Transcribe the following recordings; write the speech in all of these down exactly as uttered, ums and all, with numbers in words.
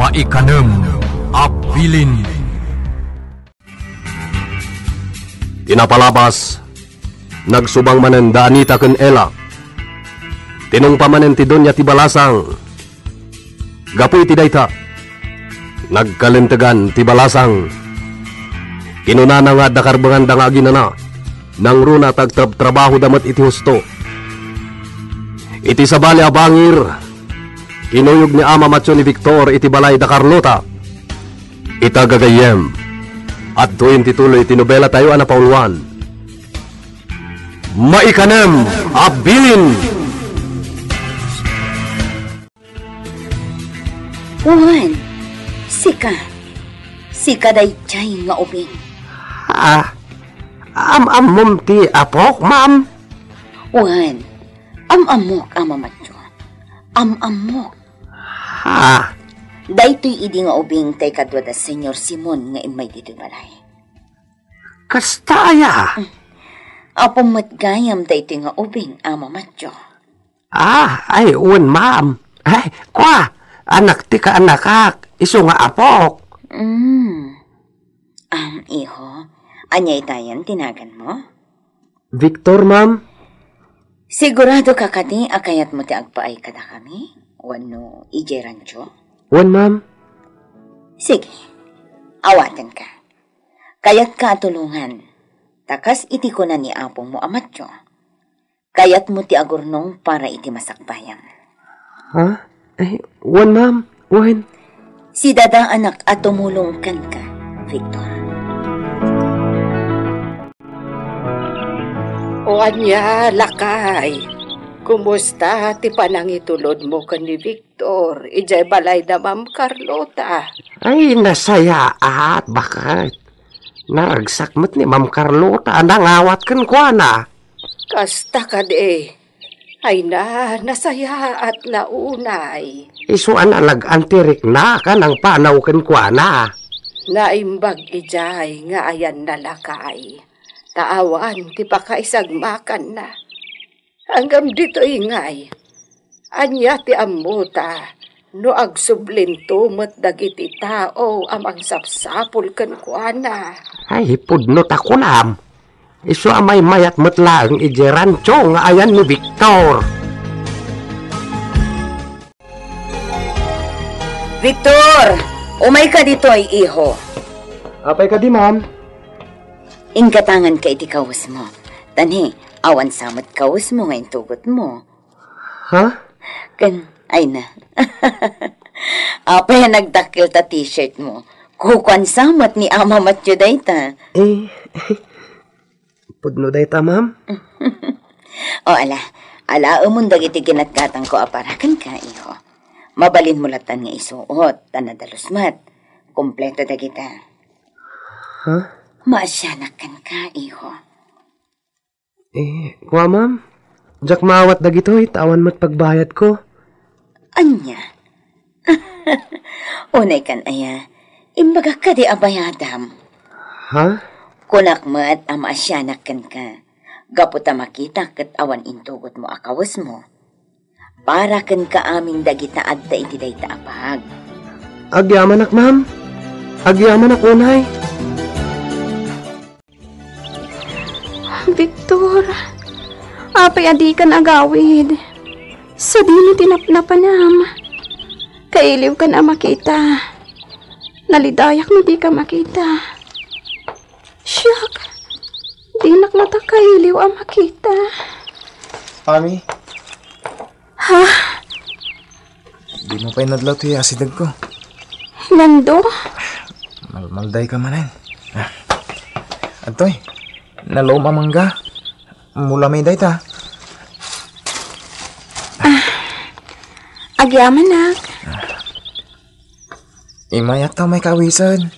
Ikanem a bilin. Ti napalabas, nagsubang manen da Anita ken Ella. Tinungpa manen ti dunia ti balasang. Gapu iti dayta, nagkalintegan ti balasang. Kinunana nga adda karbenganda nga aginana, nangruna ta agtrabtrabahoda met iti husto. Iti sabali a bangir, kinuyog ni Ama Matio ni Victor iti balay da Carlota. Ita gagayyem, adtoyen ti tuloy ti nobelatayo a napauluan, Maikanem a Bilin. Wen, sika, sika daydiay nga ubing. Ah, am-ammom ti apok, ma'am? Wen, am-ammok, Ama Matio. Am-ammok. Ha? Daytoy idi nga ubing ti kadua da Señor Simon nga immay ditoy balay. Kasta aya? Apom met gayam daytoy nga ubing, Ama Matio. Ah, ay, wen, ma'am. Ay, kua, anak ti kaanakak, isu nga apok. Mm. Am, iho, ania itayan ti naganmo? Victor, ma'am. Sigurado ka kadi a kayatmo ti agpaay kadakami? Wenno idiay rancho? Wen, ma'am. Sige, awatenka. Kayatka a tulongan. Ta kas iti kuna ni apongmo a Matio, kayatmo ti agurnong para iti masakbayam. Ha? Ay, wen, ma'am. Wen. Sidadaanak a tumulong kenka, Victor. O ania, lakay? Kumusta ti panangitulodmo ken ni Victor idiay balay da Ma'am Carlota? Ay, nasayaat, baket. Naragsak met ni Ma'am Carlota a nangawat kenkuana. Kasta kadi. Ay na, nasayaatna unay. Isu a nalag-an ti rikna ken nangpanaw kenkuana. Naimbag idiay nga ayanna, lakay, ta awan ti pakaisagmakanna. Ngem ditoy ngay, ania ti ammota no agsublinto met dagiti tao a mangsapsapul kenkuana? Ay, pudno ta kunam. Isu a maymayat met laeng idiay rancho nga ayan ni Victor. Victor! Umayka ditoy, iho. Apay kadi, ma'am? Inggatanganka iti kawesmo. Ta ni, awan sa met kawesmo nga intugotmo. Ha? Ken, ay na. Apay a nagdakkel ta t-shirt mo? Kukuan sa met ni Ama Matthew dayta. Eh, pudno dayta, ma'am? O, ala. Alaemon dagiti ginatgatangko a para kenka, iho. Mabalinmo lattan nga isuot, ta nadalus met. Kompleto dagita. Ha? Maasianak kenka, iho. Eh, kua, ma'am? Diak maawat dagitoy, ta awan met pagbayadko. Ania? Unay kan aya, imbagak kadi a bayadam. Ha? Kunak met a maasianak kenka, gapu ta makitak ket awan intugotmo a kawesmo. Para kenka amin dagita adda iti dayta a bag. Agyamanak, ma'am. Agyamanak unay. Victor, apay a dikan agawid? Sadino ti napnapanam? Kailiwkan a makita. Nalidayak no dika makita. Siak, dinak latta kailiw a makita. Mami, Ha? Dimo pay nadlaw ti asidegko. Nando? Malmaldayka manen. Ah. Adtoy, nalom a mangga. Mula may dayta. Agyamanak. Imayak ta may kaawisen.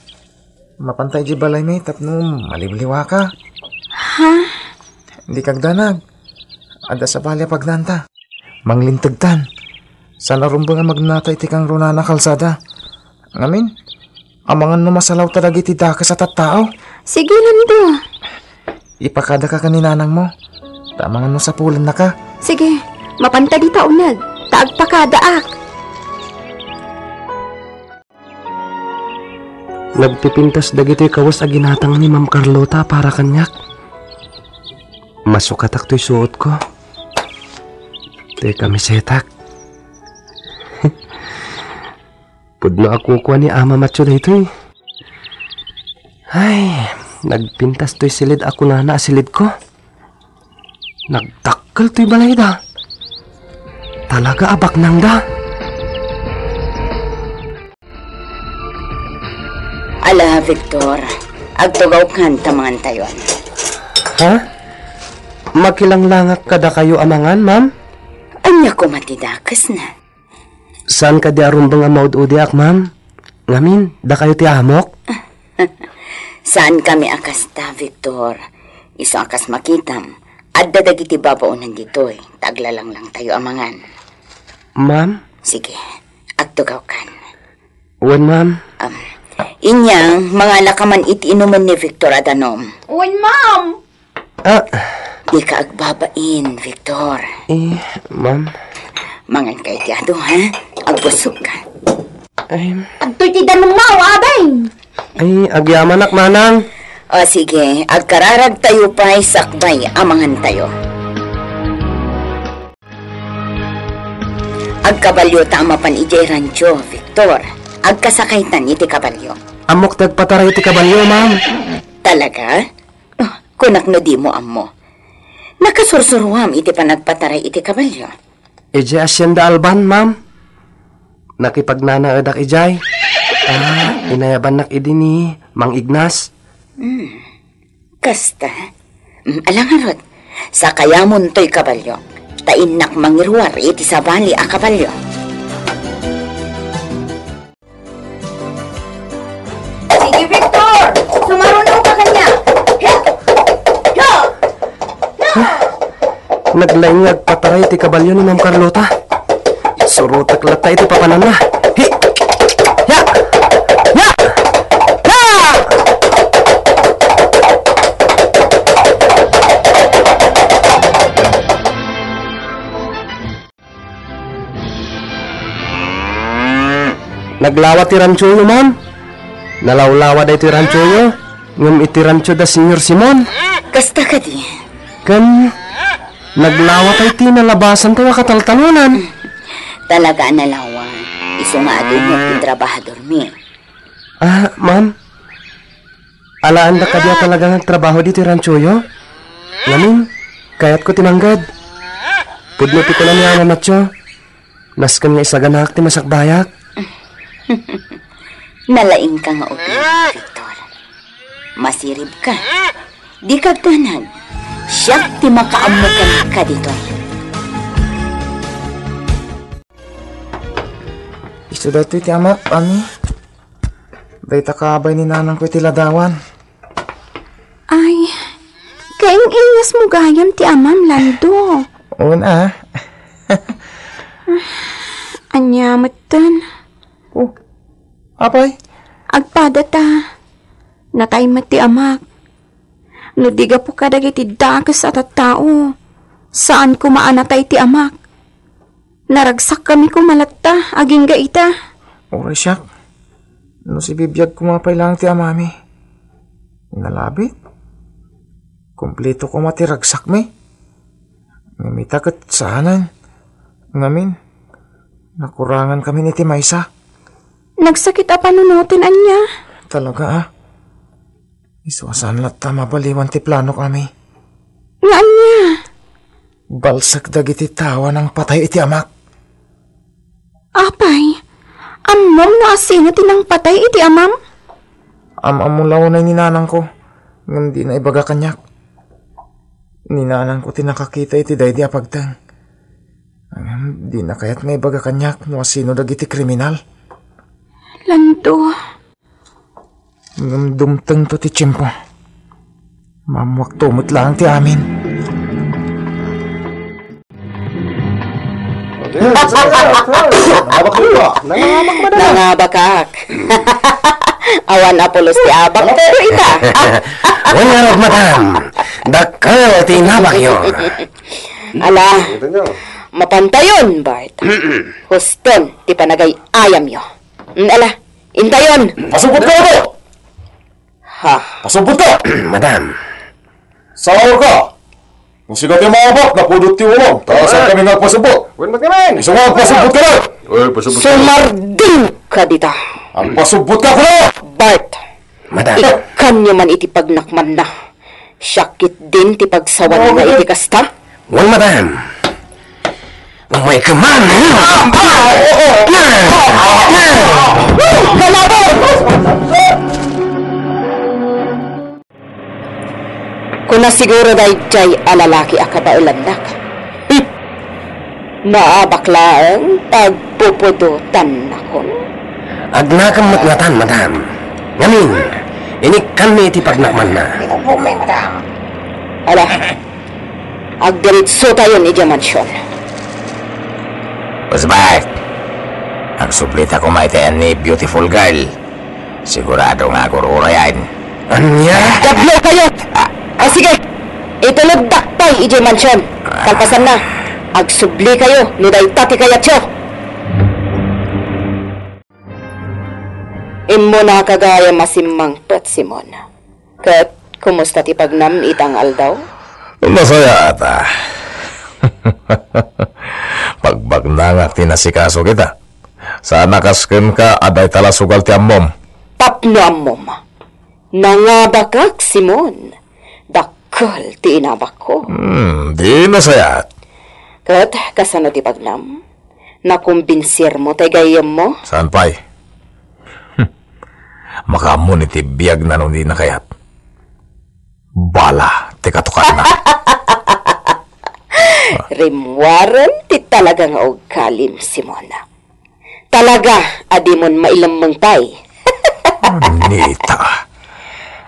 Mapanta idiay balaymi tapno maliwliwaka. Ha? Dika agdanag. Adda sabali a pagnaanta. Manglintegtan. Saan a rumbeng a magnata iti kangrunana a kalsada. Ngamin, amangan no masalawta dagiti dakes a tattao. Sige, Nando. Ipakadaka ken ni nanangmo. Ta amangan no sapulennaka. Sige, mapanta dita uneg, ta agpakadaak. Nagpipintas dagitoy kawes a ginatang ni Ma'am Carlota para kaniak. Masukatak toy suotko. Toy kamisetak. Pudno a kukua ni Ama Matio daytoy. Ay, nagpintas toy silid a kunana a silidko. Nagdakkel toy balayda. Talaga a baknangda. Ala, Victor, agtugawkan ta mangantayon. Ha? Makilanglangak kadakayo a mangan, ma'am? Ania koma ti dakesna? Saan kadi a rumbeng a maud-udiak, ma'am? Ngamin, dakayo ti amok? Saankami a kasta, Victor. Isu a kas makitam, adda dagiti babaonan ditoy, ta aglalanglangtayo a mangan. Ma'am? Sige, agtugawkan. Wen, ma'am. Um, Inya, manganaka man iti inumen ni Victor a danum. Wen, ma'am. Ah. Dika agbabain, Victor. Eh, ma'am. Mangan ka iti adu, ha? Agbusogka. Ay. Adtoy ti danummo, abay. Ay, agyamanak, manang. O, sige, agkararagtayo pay sakbay a mangantayo. Agkabalio ta a mapan idiay rancho, Victor. Agkasakaytan iti kabalio. Ammok ti agpataray iti kabalio, ma'am. Talaga? Oh, kunak no dimo ammo. Nakasursuruam iti panagpataray iti kabalio. Idiay Hacienda Alban, ma'am. Nakipagnanaedak idiay. Ah, inayabannak idi ni Mang Ignas. Hmm. Kasta? Mm, ala ngarud, sakayamon toy kabalio, ta innak mangiruar iti sabali a kabalio. Sige, Victor! Sumaruno ka kaniak! Hiya! Hiya! Hiya! Naglaing nga agpataray ti kabalio ni Ma'am Carlota. Surotek latta iti papananna. Hi! Ya! Ya! Ya! Naglawa ti ranchoyo, ma'am. Nalawlawa daytoy ranchoyo, ngem iti rancho da Señor Simon. Kasta kadi? Ken naglawa pay ti nalabasantayo a kataltalonan. Talaga a nalawa. Isu nga adu met ti trabahadormi. Ah, ma'am. Alaanda kadi a talaga nga agtrabaho ditoy ranchoyo? Ngamin, kayatko ti mangged. Pudno ti kuna ni Ama Matio. Nasken nga isaganaak ti masakbayak. Nalaingka nga ubing, Victor. Masiribka. Dika agdanag. Siak ti makaammo kenka ditoy. Isu daytoy ti amak, Ami. Dayta kabay ni nanangko iti ladawan. Ay, kaing-ingasmo gayam ti amam, Lando. Una. Ania metten? Oh, apay? Agpada ta. Natay met ti amak. No di gapu kadagiti dakes a tattao, saan koma a natay ti amak. Naragsakkami koma latta agingga ita. Uray siak, no sibibiag koma pay laeng ti amami. Nalabit. Kompleto koma ti ragsakmi. Ngem ita ket saanen. Ngamin, nakurangankamin iti maysa. Nagsakit a panunoten, ania? Talaga, a. Isu a saan latta mabaliwan ti planok, Ami. Nga ania? Balsek dagiti tao a nangpatay iti amak. Apay, ammom no asino ti nangpatay iti amam? Am-ammo la unay ni nanangko, ngem dina ibaga kaniak. Ni nanangko ti nakakita iti daydi a pagteng. Ngem dina kayat nga ibaga kaniak no asino dagiti kriminal. Lando. Ngem dumtengto ti tiempo. Maammuakto met laeng ti amin. Nangabak mo, ah. Nangabak, madam. Nangabakak. Awan a pulos ti abak, pero ita. Wen ngarud, madam. Dakkel ti inabakyo. Ala, mapantayon, Bart. Huston ti panagay-ayamyo. Mm, ala, intayon. Masupot ka, Apo! Ha? Pasubbotka! Madam. Saurka! No sika ti maabak, napudot ti ulom. Ta saan kami nga agpasubbot? Wen, met ngamin. Isu nga agpasubbot ka na! Oy, pasubot ka. Sumardeng ka dita. Agpasubbot ka, kuno! Bart! Madam. Ikkanyo man iti pagnakmanna. Siak ketdin ti pagsawanna iti kasta. Wen, madam. Umay ka man. Kalabot! Kuna siguro daydiay a lalaki a kabaelannak. Hmm. Maabak laeng, pagpupudotannakon. Agnakem met ngatan, madam. Ngamin, inikkanmi iti pagnakmanna. Ala, agdiritsotayon idiay mansion. Usbek, agsublita koma iti ayan ni beautiful girl. Sigurado nga agur-urayan. Ania? Dablo kayo! Ah. Ah, sige! Ituloddak pay idiay mansion. Ah. Kalpasanna, agsubli kayo no dayta ti kayatyo. Immuna gayam a simmangpet, Simon. Ket kumusta ti pagnam ita nga aldaw? Nasayaat a. Pagbagnangak ti nasikaso kita. Saan a kas kenka a dayta la sugal ti ammom. Tapno ammom. Nangabakak, Simon. Dakkel ti inabakko. Hmm, di nasayaat. Ket kasano ti pagnam? Nakumbinsirmo tay gayyemmo? Saan pay? Hmm. Makaammon iti biagna no di nakayat. Bala ti katukatna. Rimmuaren ti talaga nga ugalim, Simon. Talaga a dimon mailemmeng pay. Anita.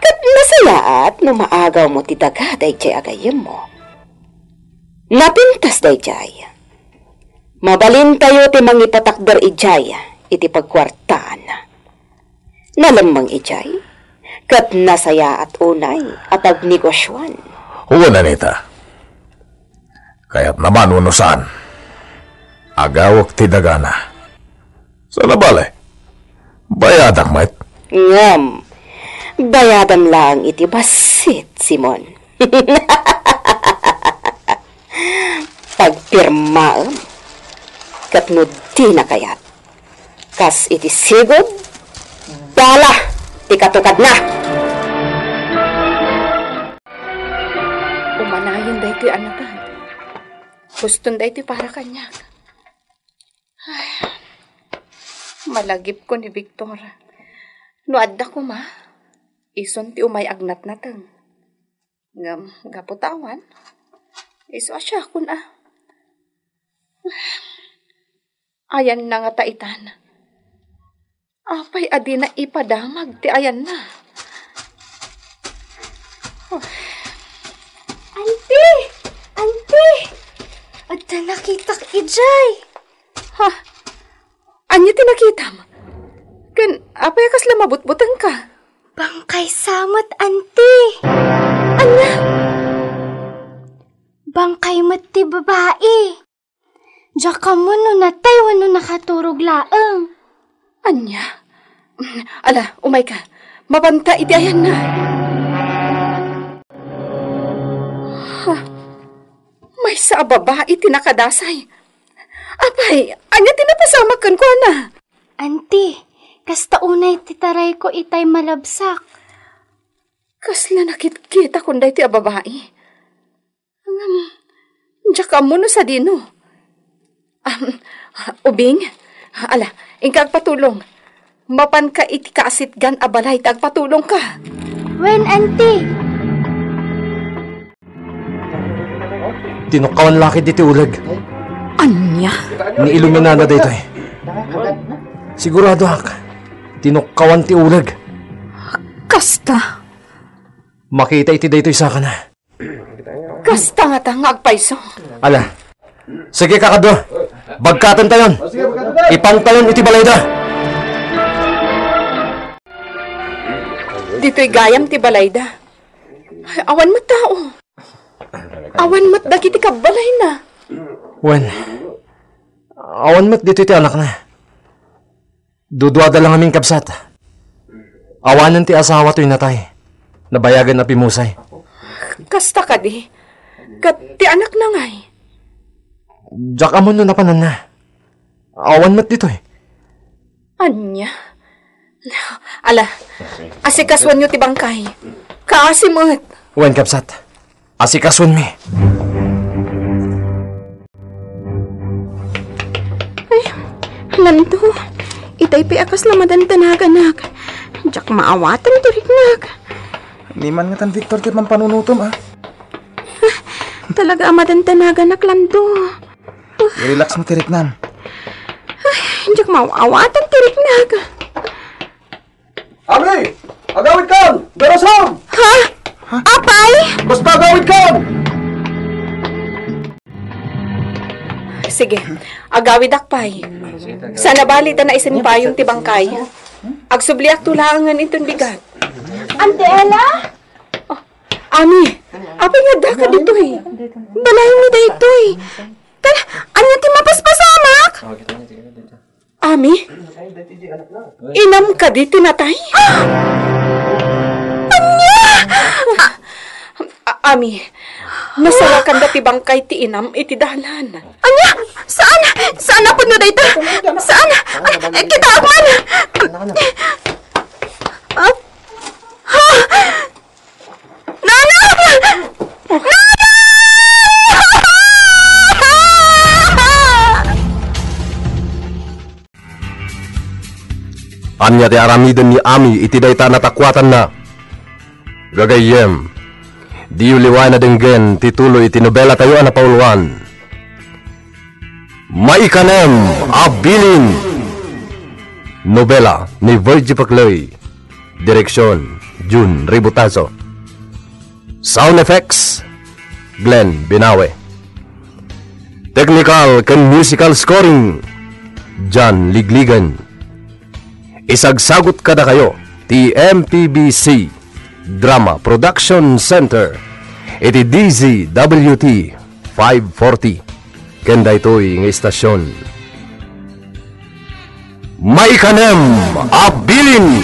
Ket nasayaat no maagawmo ti daga daydiay a gayyemmo. Napintas daydiay. Mabalintayo ti mangipatakder idiay iti pagkuartaan. Nalemmeng idiay, ket nasayaat unay a pagnegosioan. Wen, Anita. Kayatna man wenno saan, agawek ti dagana. Saan a bale, bayadak met. Ngem, bayadam laeng iti bassit, Simon. Pagpirmaem, ket no dina kayat, kas iti sigud, bala ti katukadna. Umanayon daytoy a natad. Huston daytoy para kaniak. Ay, malagipko ni Victor. No adda koma, isun ti umay agnatnateng. Ngem gapu ta awan, isu a siakon a. Ayanna ngata itan. Apay a dina ipadamag ti ayanna? Auntie! Auntie! Adda nakitak idiay. Ha? Ania ti nakitam? Ken apay a kasla mabutbutengka? Bangkay sa met, Auntie. Ania? Bangkay met ti babai. Diak ammo no natay wenno nakaturog laeng. Ania? Ala, umayka. Mapanta iti ayanna. Ha? Maysa a babai ti nakadasay. Apay, ania ti napasamak kenkuana? Auntie, kasta unay ti tarayko itay malabsak. Kasla nakitkitakon daytoy a babai. Ngem, diak ammo no sadino. Am, Ubing, ala, inka agpatulong. Mapanka iti kaasitgan a balay ta agpatulongka. Wen, Auntie. Tinukkawan la ketdi ti uleg. Ania? Ni Iluminada daytoy. Siguradoak, tinukkawan ti uleg. Kasta? Makita iti daytoy sakana. Kasta ngata nga agpayso. Ala. Sige, kakadua. Bagkaten tayon. Ipan tayon iti balayda. Ditoy gayam ti balayda. Ay, awan met tao. Awan met dagiti kabbalayna. Wen, awan met ditoy ti anakna. Duduada la ngamin, kabsat. Awanen ti asawa toy natay. Nabayagan a pimusay. Kasta kadi? Ket ti anakna ngay? Diak ammo no napananna. Awan met ditoy. Ania? Ala, asikasuanyo ti bangkay. Kaasi met. Wen, kabsat. Asikasuanmi. Ay, Lando, itay pay a kasla madandanaganak. Diak maawaten ti riknak. Ni man ngatan Victor ti pampanunotom, ah. Talaga a madandanaganak, Lando. I-relax mo ti riknam. Ay, diak maawaten ti riknak. Ami! Agawidkan! Darasam! Ha? Apay? Basta agawidkan! Sige, agawidak pay. Saan a bali ta naisenpayong ti bangkay. Agsubliakto laengen inton bigat. Auntie Ella? Oh, Ami, apay nga addaka ditoy? Balaymi daytoy. Tara, ania ti mapaspasamak? Ami, inam kadi ti natay? Ania? A-, Ami, nasarakanda ti bangkay ti inam iti dalan. Ania? Saan? Saan a pudno dayta? Saan? Ay, kitaak man! Ah, ha? Nana! Nana! Ania ti aramiden ni Ami iti dayta a natakuatanna? Gagayyem, diyo liwayan a denggen ti tuloy iti nobelatayo a napauluan. Maikanem a Bilin. Nobela ni Virgie Paclay. Direksyon, Jun Ributazo. Sound effects, Glenn Binawe. Technical ken musical scoring, John Ligligan. Isagsagut kadakayo ti M P B C Drama Production Center iti D Z W T five forty ken daytoy nga istasyon. Maikanem a Bilin.